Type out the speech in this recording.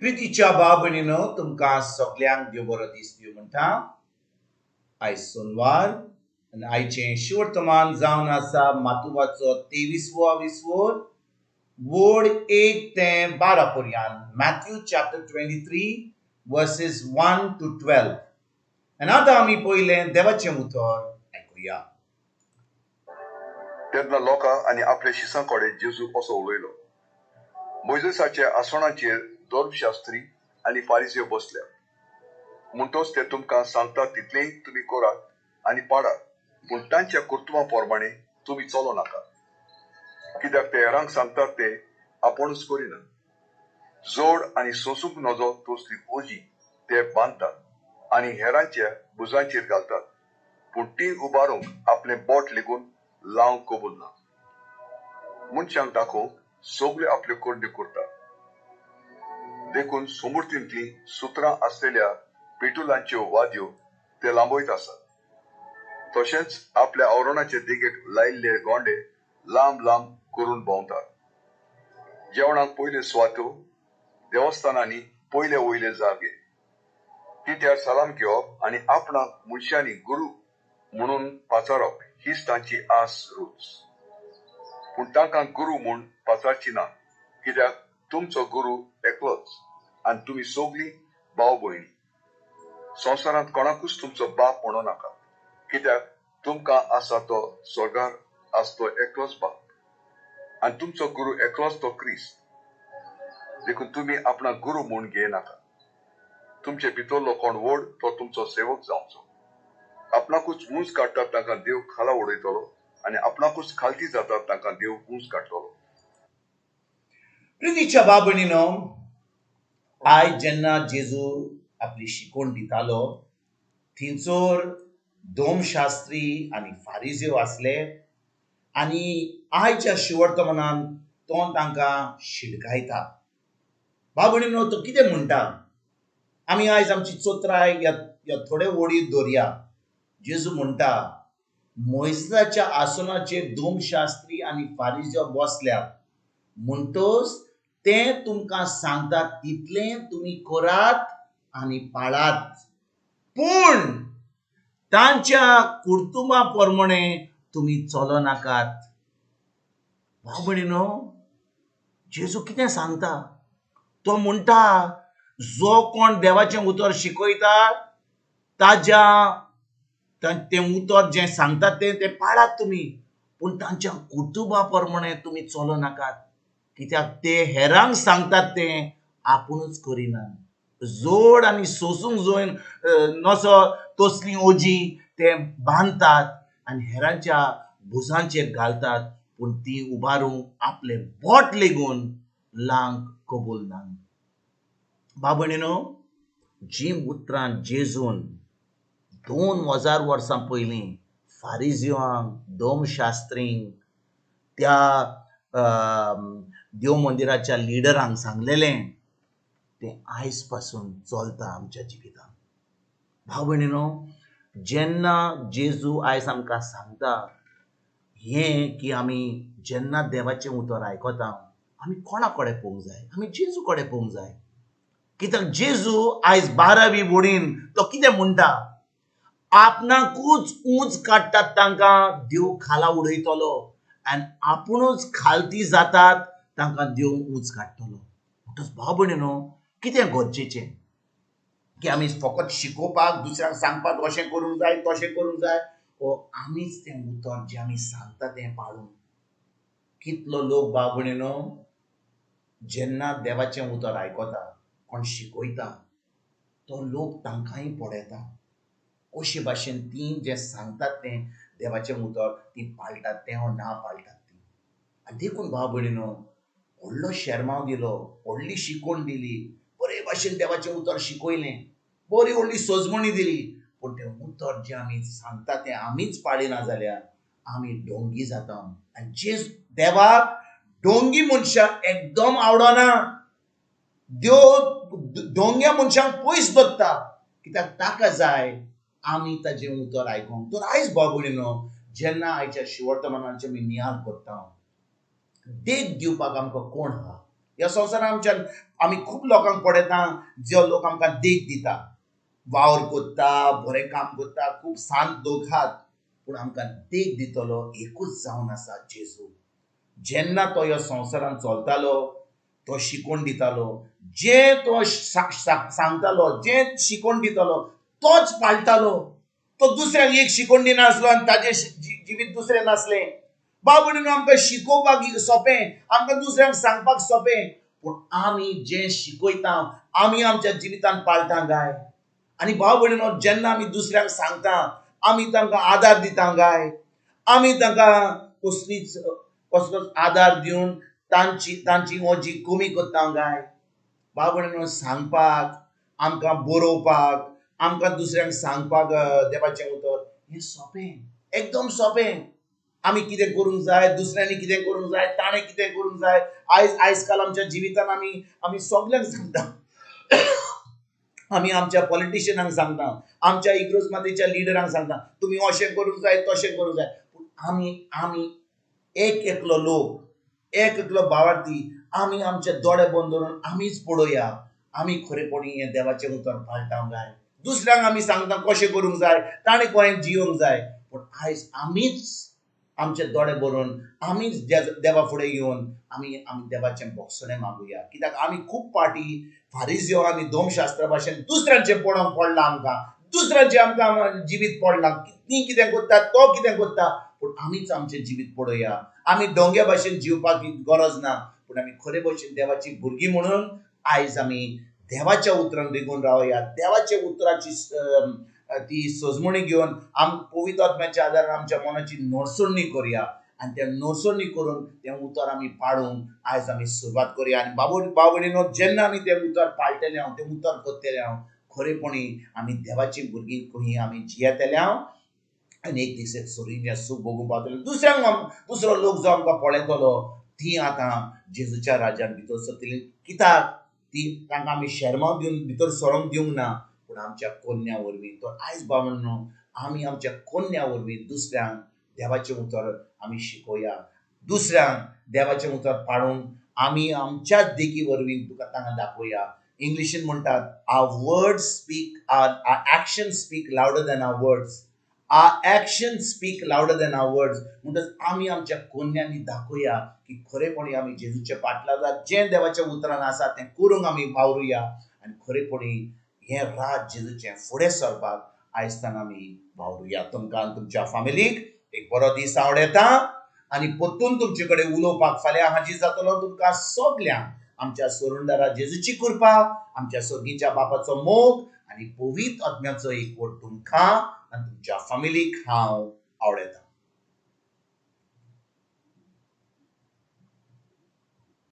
प्रितीच्या भाव भयणीनो, तुमकां सगल्यांक देव बरो दीस दिवं म्हणटा. आयज सोनवार आनी आयचें शिवर्तमान जावन आसा मातुवाचो 23वो विसवोर, वोड 1 ते 12 पर्यंत, Matthew chapter 23 verses 1 to 12. आनी आतां आमी पयलें देवाचें उतर आयकुया. तेन्ना लोकां आनी आपल्या शिसां कडेन जेजू असो उलयलो, मोयजेसाच्या आसणाचेर धर्मशास्त्री आनी फारिजेव बसल्या, म्हणटोच ते तुमकां सांगतात तितलेंय तुमी करात आनी पाडात, पूण तांच्या कर्तुबां प्रमाणे तुमी चलो नाका, कित्याक ते हेरांक सांगतात ते आपूणच करिना. जोड आनी सोंसूंक नजो तसली ओजी ते बांदतात आनी हेरांच्या भुजांचेर घालतात, पूण ती उबारूंक आपलें बोट लेगून लावंक कबूल ना. मनशांक दाखोवंक सगल्यो आपल्यो करण्यो करतात, देखून समूर्तींतलीं सुत्रां आसलेल्या पेटुलांच्यो वाद्यो ते लांबयत आसात. तशेंच आपल्या आवरणाचे देगेक लायिल्ले गोंडे लांब लांब करून भोंवतात. जेवणाक पयल्यो सुवातो, देवस्थानांनी पयले वयले जागे, तिठ्यार सलाम घेवप आनी आपणाक मनशांनी गुरू म्हणून पाचारप हीच तांची आस रूच. पूण तांकां गुरू म्हूण पाचारची ना, कित्याक तुमचो गुरू एकलोच आनी तुमी सगलीं भाव भयणी. संवसारांत कोणाकूच तुमचो बाप म्हणू नाका, कित्याक तुमकां आसा तो स्वर्गार आसतो एकलोच बाप, आनी तुमचो गुरू एकलोच तो क्रिस्त. देखून तुमी आपणाक गुरू म्हूण घेयनाका. तुमचे भितरलो कोण व्हड तो तुमचो सेवक जावचो. आपणाकूच ऊंच काडटात तांकां देव खाला उडयतलो आनी आपणाकूच खालती जातात तांकां देव ऊंच काडटलो. प्रितीच्या भाव भयणीनो, आयज जेन्ना जेजू आपली शिकवण दितालो थंयसर धर्मशास्त्री आनी फारिजेव आसले आनी आयच्या शिवर्तमानान तो तांकां शिडकायता. भाव भयणीनो, तो कितें म्हणटा, आमी आयज आमची चोत्राय ह्या थोडे वडीर दवरया. जेजू म्हणटा, मोयसाच्या आसनाचेर धर्मशास्त्री आनी फारिजेव बसल्यात, म्हणटोच ते तुमकां सांगतात तितलें तुमी करात आनी पाळात, पूण तांच्या कुर्तुबा प्रमाणे तुमी चलो नाकात. भाव भयणीनो, जेजू कितें सांगता, तो म्हणटा जो कोण देवाचें उतर शिकयता ताज्या तें उतर जें सांगतात तें पाळात तुमी, पूण तांच्या कुटुंबा प्रमाणे तुमी चलो नाकात, कित्याक ते हेरांक सांगतात तें आपुणूच करिना. जोड आनी सोसूंक जोड नसो तसली ओजी ते बांदतात आनी हेरांच्या भुजांचेर घालतात, पूण ती उबारूंक आपलें बोट लेगून लांक कबूल ना. भाव भयणीनो, जीं उतरां जेजून 2000 वर्सां पयलीं फारिजिवांक, धर्मशास्त्रींक, त्या देव मंदिराच्या लिडरांक सांगलेलें तें आयज पासून चलता आमच्या जिवितांत. भाव भयणीनो, जेन्ना जेजू आयज आमकां सांगता हें की आमी जेन्ना देवाचें उतर आयकता आमी कोणा कडेन पळोवंक जाय, आमी जेजू कडेन पळोवंक जाय. कित्याक जेजू आयज 12वी वडीन तो कितें म्हणटा, आपणाकूच ऊंच काडटात तांकां देव खाला उडयतलो आनी आपुणूच खालती जातात तांकां देव ऊंच काडटलो. म्हणटच भाव भयणीनो, कितें गरजेचें की आमी फकत शिकोवपाक, दुसऱ्यांक सांगपाक अशें करूंक जाय तशें करूंक जाय, वो आमीच तें उतर जें आमी सांगता तें पाळूंक. कितलो लोक भाव भयणीनो जेन्ना देवाचें उतर आयकता, कोण शिकयता, तो लोक तांकांय पळयता कशे भाशेन तीं जें सांगतात तें देवाचें उतर तीं पाळटात तें वो ना पाळटात तीं. आनी देखून भाव भयणीनो, व्हडलो शेरमांव दिलो, व्हडली शिकवण दिली, बरे भाशेन देवाचें उतर शिकयलें, बरी व्हडली सजमणी दिली, पूण तें उतर जें आमी सांगता तें आमीच पाळिना जाल्यार आमी डोंगी जाता. आनी जे देवाक डोंगी मनशाक एकदम आवडना, देव डोंग्या मनशांक पयस दवरता, कित्याक ताका जाय आमी ताजें उतर आयकोंक. तर आयज भाव भयणीनो, जेन्ना आयच्या शिवर्तमानाचें आमी नियाळ करता, देख दिवपाक आमकां कोण आहा? ह्या संवसारांत आमच्यान आमी खूब लोकांक पळयता जे लोक आमकां देख दिता, वावर करता, बरें काम करता, खूब शांत लोक आहात, पूण आमकां देख दितलो एकूच जावन आसा जेजू. जेन्ना तो ह्या संवसारांत चलतालो तो शिकोवन दितालो, जें तो सांगतालो, जें शिकोवन दितालो तोच पाळटालो. तो दुसऱ्यांक एक शिकोवन दिनासलो आनी ताजें जिवीत दुसरें नासलें. भाव भयणीनो, आमकां शिकोवपाक सोंपें, आमकां दुसऱ्यांक सांगपाक सोंपें, पूण आमी जें शिकयता आमी आमच्या जिवितांत पाळटा काय? आनी भाव भयणीनो, जेन्ना आमी दुसऱ्यांक सांगता आमी तांकां आदार दिता काय? आमी तांकां कसलीच कसलोच आदार दिवन तांची तांची ओजी कमी करता काय? भाव भयणीनो, सांगपाक आमकां, बरोवपाक आमकां, दुसऱ्यांक सांगपाक देवाचें उतर हें सोंपें, एकदम सोंपें. आमी कितें करूंक जाय, दुसऱ्यांनी कितें करूंक जाय, ताणें कितें करूंक जाय. आयज काल आमच्या जिवितान आमी आमी सगल्यांक सांगता, आमी आमच्या पॉलिटिशियनांक सांगता, आमच्या इग्रोज मातेच्या लिडरांक सांगता, तुमी अशें करूंक जाय, तशें करूंक जाय. पूण आमी आमी एक एकलो लोक, एक एकलो भावार्थी, आमी आमचे दोळे बंद दवरून आमीच पळोवया आमी खरेपणी हें देवाचें उतर पाळटा काय? दुसऱ्यांक आमी सांगता कशें करूंक जाय, ताणें कशें जियोंक जाय, पूण आयज आमीच आमचे दोळे भरून आमीच देवा फुडें येवन आमी आमी देवाचें भोगसणें मागुया. कित्याक आमी खूब पाटी फारिज्यो आनी धर्मशास्त्रा भाशेन दुसऱ्यांचें पडोवंक पडलां आमकां, दुसऱ्यांचें आमकां जिवीत पडलां, ती कितें करता, तो कितें करता, पूण आमीच आमचें जिवीत पळोवया. आमी डोंग्या भाशेन जिवपाक गरज ना, पूण आमी खरे भशेन देवाची भुरगीं म्हणून आयज आमी देवाच्या उतरान रिगून रावया. देवाच्या उतराची ती सजमणी घेवन आम पवित्र आत्म्याच्या आदारान आमच्या मनाची नरसणी करुया आनी त्या नरसणी करून तें उतर आमी पाळूंक आयज आमी सुरवात करुया. आनी बाबू बाबडीनो, जेन्ना आमी तें उतर पाळटले हांव, तें उतर करतले हांव, खरेपणी आमी देवाची भुरगीं खंय आमी जियेतले हांव आनी एक दीस एक सोरीचें सूख भोगूंक पावतले. दुसऱ्यांक दुसरो लोक जो आमकां पळयतलो ती आतां जेजूच्या राज्यान भितर सरतली. कित्याक ती तांकां आमी शेरमांव दिवन भितर सरोंक दिवंक ना, पूण आमच्या कोन्या वरवीं. तर आयज बाबांनो, आमी आमच्या कोन्या वरवीं दुसऱ्यांक देवाचें उतर आमी शिकोवया, दुसऱ्यांक देवाचें उतर पाळूंक आमी आमच्याच देखी वरवीं तुका तांकां दाखोवया. इंग्लिशीन म्हणटात, our words speak, our action speak louder than our words, our action speak louder than our words. म्हणटच आमी आमच्या कोन्यांनी दाखोवया की खरेपणी आमी जेजूचे पाटलां जें देवाच्या उतरान आसा तें करूंक आमी वावरुया आनी खरेपणी हें राज जेजूचें फुडें सरपाक आयजताना आमी वावरुया. तुमकां आनी तुमच्या फामिलीक एक बरो दीस आवडटा आनी परतून तुमचे कडेन उलोवपाक फाल्यां हाजीर जातलो. तुमकां सगल्यांक आमच्या सोरुंदारा जेजूची कृपा, आमच्या सोगीच्या बापाचो मोग आनी पवित्र आत्म्याचो एकवट तुमकां आनी तुमच्या फामिलीक हांव आवडटा.